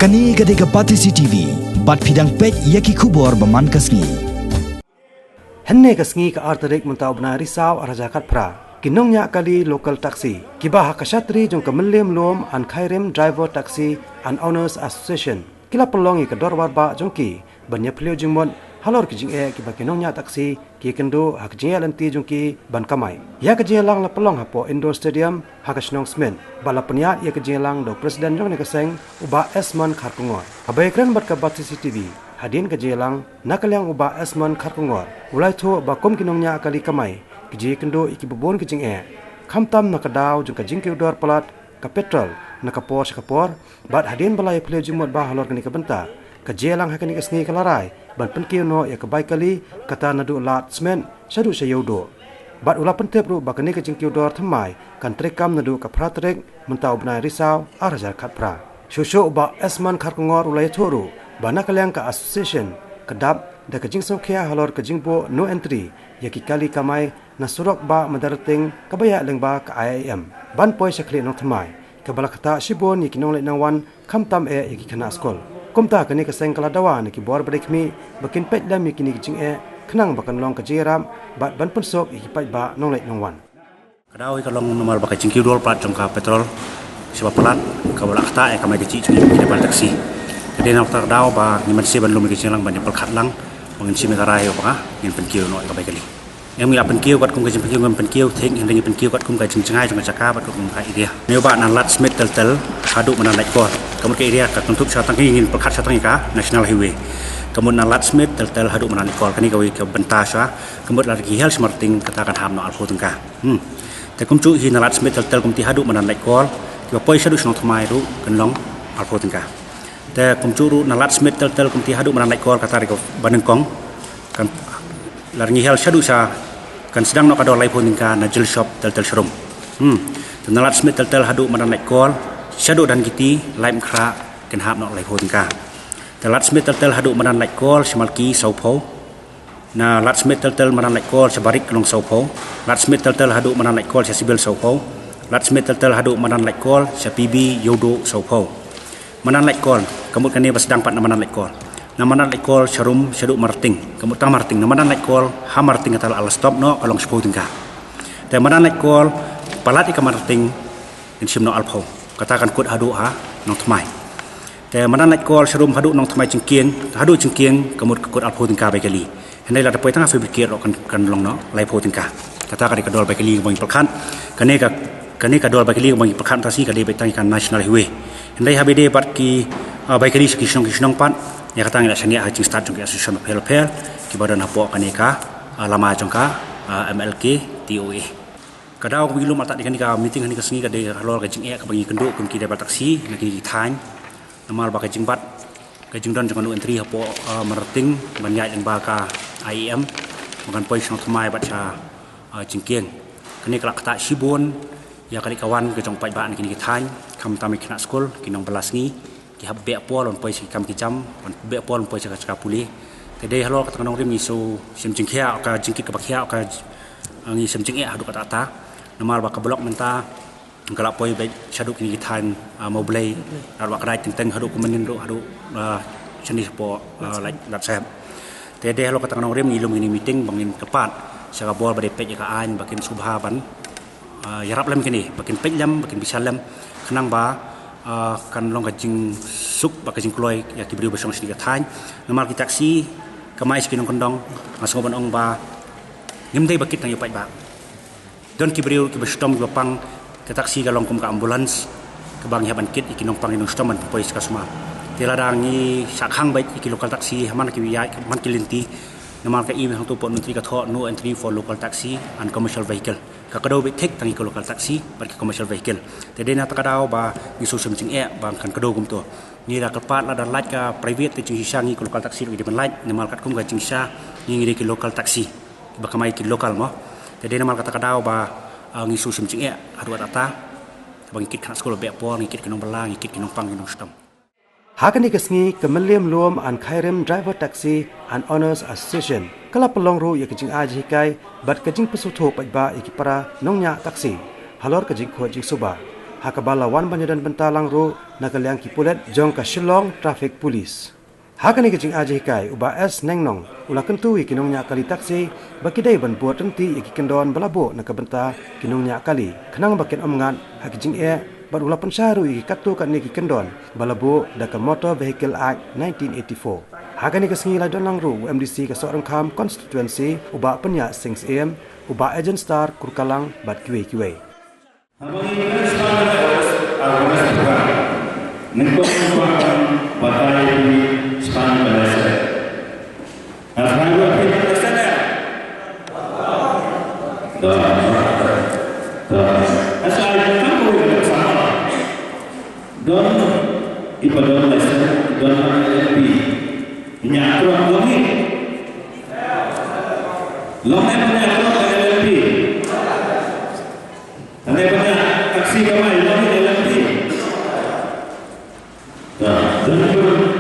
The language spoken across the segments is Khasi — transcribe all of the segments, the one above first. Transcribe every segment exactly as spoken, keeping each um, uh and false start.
Kane ka dei ka Batesi T V, bad phi dang peit ïa ki khubor ba man ka sngi. Hynne ka sngi ka ar tarik mynta u bnai Risaw ar hajar khatphra, ki nongñiah kali local taxi, kiba ha ka shatri jong ka Mylliem Lum and Khyrim Driver Taxi and Owners Association, ki la pynlong ïa ka dorbar bah jong ki ban ïa phylliew jingmut halor ki jingeh kiba ki nongñiah taxi ki ïakynduh ha ka jingïaid lynti jong ki ban kamai. Ïa ka jingïalang la pynlong hapoh Indoor Stadium ha ka shnong Smit, bad la pynïaid ïa ka jingïalang da u President jong kane ka seng, u Bah Esmond Kharkongor. Haba ïakren bad ka Batesi T V hadien ka jingïalang, na ka liang u Bah Esmond Kharkongor u la ïathuh ba kum ki nongñiah kali kamai, ki jingïakynduh ïa kiba bun ki jingeh, khamtam na ka daw jong ka jingkiew dor palat ka petrol na ka por sha ka por, bad hadien ba la ïa phylliew jingmut bah halor kane ka bynta, ka jingïalang ha kane ka sngi ka la rai ban pynkiew noh ïa ka bai kali, kata naduh Lad Smit shaduh sha Ïewduh. Bad u la pyntip ruh ba kane ka jingkiew dor thymmai kan treikam naduh ka phra tarik mynta u bnai Risaw ar hajar khatphra. Shuh shuh u Bah Esmond Kharkongor u la ïathuh ruh ba na ka liang ka association ka dap da ka jingsngewkhia halor ka jingbuh no entry ïa ki kali kamai na surok bah Madarting kaba ïaid lyngba ka I I M ban poi sha Khlieh Nongthymmai, kaba la ktah shibun ïa ki nongleit nongwan, khamtam eh ïa ki khynnah skul. Kumta kane ka seng ka la dawa na ki bor ba dei khmih ba kin peit lem ïa kine ki jingeh, khnang ba kan long ka jingïarap bad ban pynsuk ïa ki paidbah nongleit nongwan. Ka daw hi ka long namar ba ka jingkiew dor palat jong ka petrol sha ba palat, kaba la ktah ïa ka kamai kajih jong ki driver taxi. Ka dei na kata ka daw ba ngi mynsiem ban lum ïa ka jingïalang ban ïa pyrkhat lang ba ngin shim ïa ka rai ba ngin pynkiew noh ïa ka bai kali. Em, ngi la pynkiew katkum ka jingpynkiew, ngim pynkiew thik, hynrei ngi pynkiew katkum ka jingjngai jong ka jaka bad katkum ka area. Ngi ba na Lad Smit Teltel haduh madan Laitkor. Ka mut ka area ka kynthup sha tang, ngin pyrkhat sha tang ïa ka National Highway. Ka mut na Lad Smit Teltel haduh madan Laitkor. Kane kawei ka bynta sha, ka mut lada ki hel sha Marting kata kan hap noh arphew tyngka. Hmm. Te kumjuh hi na Lad Smit Teltel kumta haduh madan Laitkor, kiba poi shaduh shnong thymmai ruh kan long arphew tyngka. Te kumjuh ruh na Lad Smit Teltel kumta haduh madan Laitkor kata ri ka ba nyngkong, kan, lada ngi hel shaduh sha, kan sdang noh ka dor laiphew tyngka na Jewel Shop Teltel Sharum. Hmm. Te na Lad Smit Teltel haduh madan Laitkor shaduh Dhankheti, Laitumkhrah, kan hap noh laiphew tyngka. Te Lad Smit Teltel haduh madan Laitkor sha Malki, sawphew. Na Lad Smit Teltel madan Laitkor sha Barik kan long sawphew. Lad Smit Teltel haduh madan Laitkor sha Civil, sawphew. Lad Smit Teltel haduh madan Laitkor sha P B, Ïewduh, sawphew. Madan Laitkor, ka mut kane ba sdang pat na madan Laitkor. Na madan Laitkor sharum shaduh Marting, ka mut tang Marting, na madan Laitkor ha Marting kata la stop noh, ka long shiphew tyngka. Te madan Laitkor palat ïa ka Marting, kan shim noh arphew. Kata kan kut haduh ha Nongthymmai. Te madan Laitkor sharum haduh Nongthymmai Jingkieng, haduh Jingkieng ka mut ka kut arphew tyngka bai kali. Hynrei lada poi tang ha Fabricate ruh kan, kan long noh laiphew tyngka. Kata ka dei ka dor bai kali kaba ngi pyrkhat. Kane ka, kane ka dor bai kali kaba ngi pyrkhat mynta shi ka dei beit tang ïa ka National Highway. Hynrei haba ïadei bad ki, ah, bai kali sha ki shnong ki shnong pat, ïa kata ngi la shaniah ha ka jingstad jong ki association bapher bapher kiba don hapoh kane ka, ah, lama jong ka, ah, M L K T O A. Ka daw kaba ngi lum artat ïa kane ka meeting ha kane ka sngi ka dei halor ka jingeh kaba ngi kynduh kum ki driver taxi na kine ki thaiñ. Namar ba ka jingbat, ka jingdon jong ka no entry hapoh, ah, Marting ban ïaid lyngba ka I I M, ba kan poi shnong thymmai bad sha, ah, Jingkieng. Kane ka la ktah shibun ïa ka leit ka wan ka jong paidbah na kine ki thaiñ, khamtam ïa ki khynnah skul, ki nongbylla sngi, ki hap beh por ban poi sha ki kam ki jam, ban beh por ban poi sha ka jaka pule. Te dei halor kata ka nongrim ngi shu shim jingkhiah ka jingkit kaba khiah ka, ngi shim jingeh haduh katta katta. Namar ba ka block mynta ka la poi beit shaduh kine ki thaiñ, ah, Mawblei, Mawblei, Ladwah Kdai, teng teng haduh Kumne ruh, haduh, ah, shane shapoh, ah, Lad, Lad Sahieb. Te dei halor kata ka nongrim ngi lum kine meeting ba ngin kyrpad sha ka bor ba dei peit ïa ka aiñ ba kin sngewbha ban, ah, ïarap lem kine, ba kin peit lem, ba kin bishar lem, khnang ba, ah, kan long ka jingsuk bad ka jingkloi ïa ki briew ba shong sha kine ki thaiñ. Namar ki taxi kamai sha ki nongkyndong, nga sngew ban ong ba ngim dei ba kit tang ïa u paidbah. Don ki briew kiba shitom kiba pang, ka taxi ka long kum ka ambulance kaba ngi hap ban kit ïa ki nongpang ki nongshitom ban poi sha ka sumar. Te lada ngi shah khang beit ïa ki local taxi ha man ki ïaid, ha man ki lynti, namar ka i hangto pdeng myntri ka thoh no entry for local taxi and commercial vehicle. Ka kdew beit thik tang ïa ki local taxi bad ki commercial vehicle. Te dei na kata ka daw ba ngi shu shim jingeh ba kan kdew kumto. Ngi da kyrpad lada lait ka private te jingshisha ngi ki local taxi ruh ngi dei ban lait, namar katkum ka jingshisha ngi ngi dei ki local taxi kiba kamai ki local mo. Te dei namar kata ka daw ba, ah, ngi shu shim jingeh haduh katta katta. Ba ngi kit khynnah skul beh por, ngi kit ki nongbylla, ngi kit ki nongpang ki nongshitom. Ha kane ka sngi ka Mylliem Lum and Khyrim Driver Taxi and Owners Association ka la pynlong ruh ïa ka jingai jinghikai bad ka jingpynsngewthuh paidbah ïa ki para nongñiah taxi halor ka jingkhuid jingsuba. ha kaba la wan ban ïadon bynta lang ruh na ka liang ki pulit jong ka Shillong Traffic Police. Ha kane ka jingai jinghikai, u Bah S Nengnong u la kyntu ïa ki nongñiah kali taxi ba ki dei ban bud ryntih ïa ki kyndon ba la buh na ka bynta ki nongñiah kali khnang ba kin ym ngat ha ki jingeh, bad u la pynshai ruh ïa ki katto katne ki kyndon ba la buh da ka Motor Vehicle Act nineteen eighty-four. Ha kane ka sngi la don lang ruh u M D C ka Sohryngkham Constituency, u Bah Pynïaid Sing Syiem, u Bah Agent Star Kurkalang bad kiwei kiwei. Haba ngi kren shaphang awareness, awareness program, nyngkong nyngkong ban batai ïa phi shaphang ka lesen. Nga tharai ba phi don lesen, eh? Don, don. Nga sa ai tang ko ïa ka sama. Don, i ba don lesen, don ha L L P. Ñiah truck long hi. Long ne ba ñiah truck ha L L P. Ane ba ñiah taxi kamai long hi L M P. Don, don,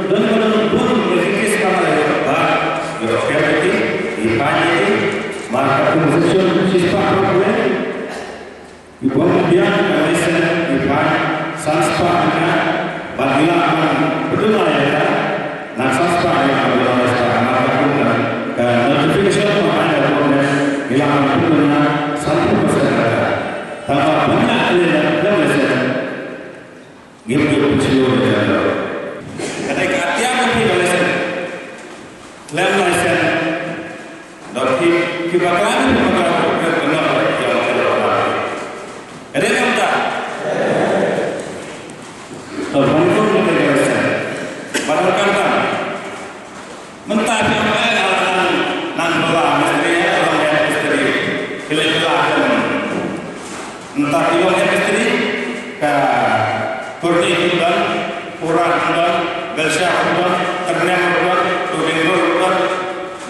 don, don, don, ïa ki case kamai, ba, ïa ka L M P, i ba ïa ki, mar ka kum section shispah phraphew wei. I bym biang ka lesen, i ba, san spah ka, ba ila man, betul lah ya, na san spah ya, betul lah ya, mar ka kum ka, ka notification, ba ila man, betul lah, san phew percent ka. Tangba ba ñiah leh leh lesen. Ngim ju pynshlur ïa ka. Ka dei ka atiar ka phi ka lesen. Lem lesen. Dok phi ki bakla ni phi bakla ko phi bakla ko phi bakla ko. Ka dei ne em ta? To ban ko ni ka lesen. Ban kan ta. Mynta phi ong, eh, nang, nang bala mistri, eh, long head mistri. Ki leh bala ka. Mynta phi long head mistri, ka Kurni phi don, Pura phi don, Belsia phi don, Tyrnem phi don, Tubing phi don.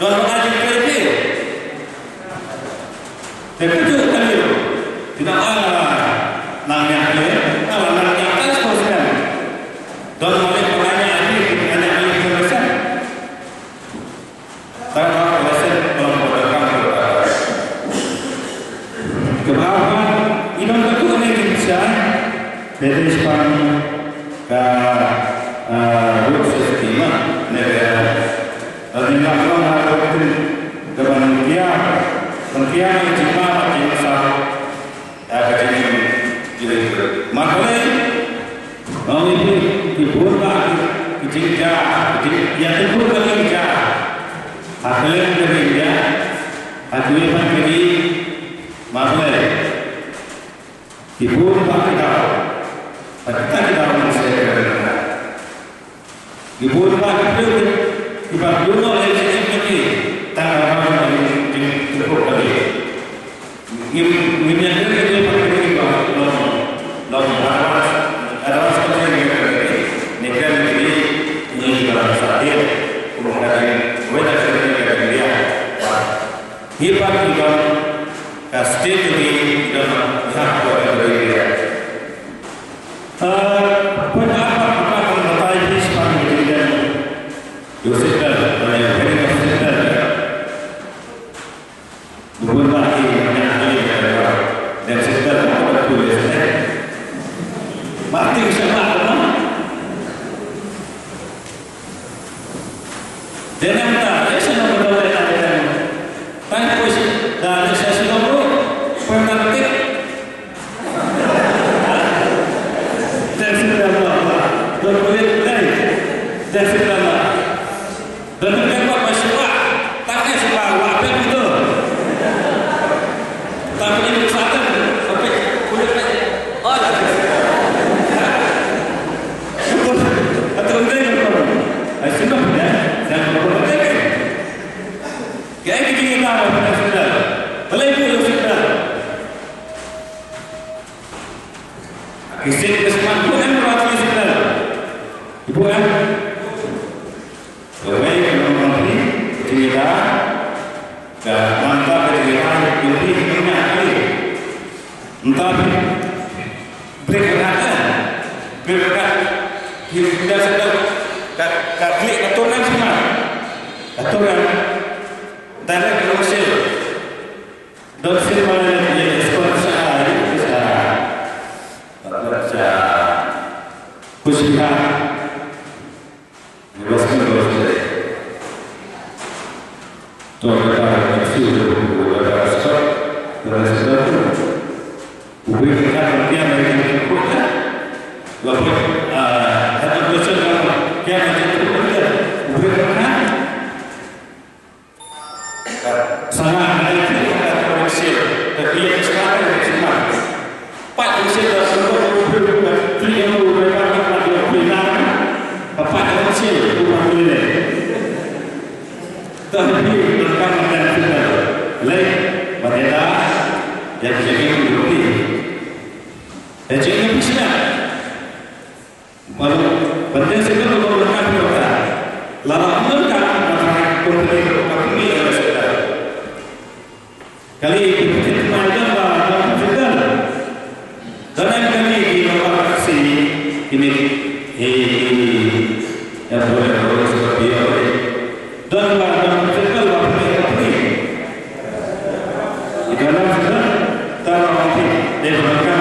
Don bala jingkyrpad phi. Te phi ju kali. Phi nang, ah, nang ñiah phi, ah, nang ñiah ka sportsman. Don malik phi nang ñiah phi, nang ñiah phi, phi nang ñiah. Tang ba ka lesen ba long ba ka kam ka. Kaba ba i don ka tu ne ki sa. Te dei shaphang ka, ah, road safety ma ne ka. Ani na ka na ka tin ka ban kia. Ban kia ni jingma jingma sa. Ïa ka jingim jingim. Marwei, marwei ki, ki bun ba ki, ki jingja, ki jing, ïa ki bun ba ki jingja. Ha kylleng ka ri India, ha kiwei pat ki ri, marwei. Ki bun ba ki daw, ha kita ki daw mynsiem ka ri India. Ki bun ba ki briew kiba duh noh ïa ka jingim jong ki tang haba ki jingtyrkhong ka dei. Ngim, ngim ïa kren ïa ki ba ki briew kiba long, long advance, advance ka jingim ka dei. Ngi kren ïa ki, ngi ba sa dei kum ka dei. Wei da ka dei ka dei ïa. Ngi pat ngi don ka state jong ngi, ngi don ka, ka dei ïa. Ah, pynban, pynban, pynban, batai phi shaphang ka jingdem ïa u seat belt, lane ïa u wearing of seat belt. Bun ba ki, ki, ki, ki, dem seat belt, ma ka tu le seat. Martin, siapa nama? Dei namar ta, eh, sa na ba dei na dei na. Tang ko shi, da dei sa shi lo ko, pernah tik. Dei sila ma, don kulit dei. Dei sila ma. Don kulit ma, ma shi wa. Tang eh shi wa, wa pek itu. Tang kulit satan, tapi kulit pek. Oh, dah. Atau dei ko. Ai sila punya, dan ko dei. Kaei ka jingïada ba pyndonkam sendal? Balei phi ïoh sendal? Ki sien ka smat phi em ba phi ïoh sendal? Phi em? Kawei ka long phi ka jingïada, ka nangta ka jingïada ka phi ka jingïada. Mynta phi brake ka, brake ka, phi brake ka, ka, ka brake ka turn em sima. Ka turn em. Direct ka long sil. Don sil ma ne ye sport sa ai sa. Singha. Ni ba sngewbha ba sngewbha. To, kata ka shu, kata ka shu, kata ka shu. Ubri ka kan dia mai kan ko ka. Lalu, ah, kata ka shu, kan dia mai kan ko ka. Ubri ka kan. Sanga na itu kata ka shu. Tapi yang sekarang yang sekarang. Pat ka shu dah semua ubri ka. Tri yang ubri ka kan dia ubri na. Pat ka shu ubri ka. Tang hi donkam ban pynbeit lei ba ngi da ïa ki jingim jong phi. Ïa jingim phi shisha. Ban ban ïa shisha ba donkam phi donkam. Lada ym donkam ba trai company ba donkam phi ïa shisha. Kali ki pynthikna ïa don ba don pynthikna. Don em kali ki long ba ka si kini, eh, eh, eh, ya boleh, boleh seperti ya, boleh. Don ba don pynthikna ba pynthik, pynthik. Ita na sudah tahu nanti dia berangkat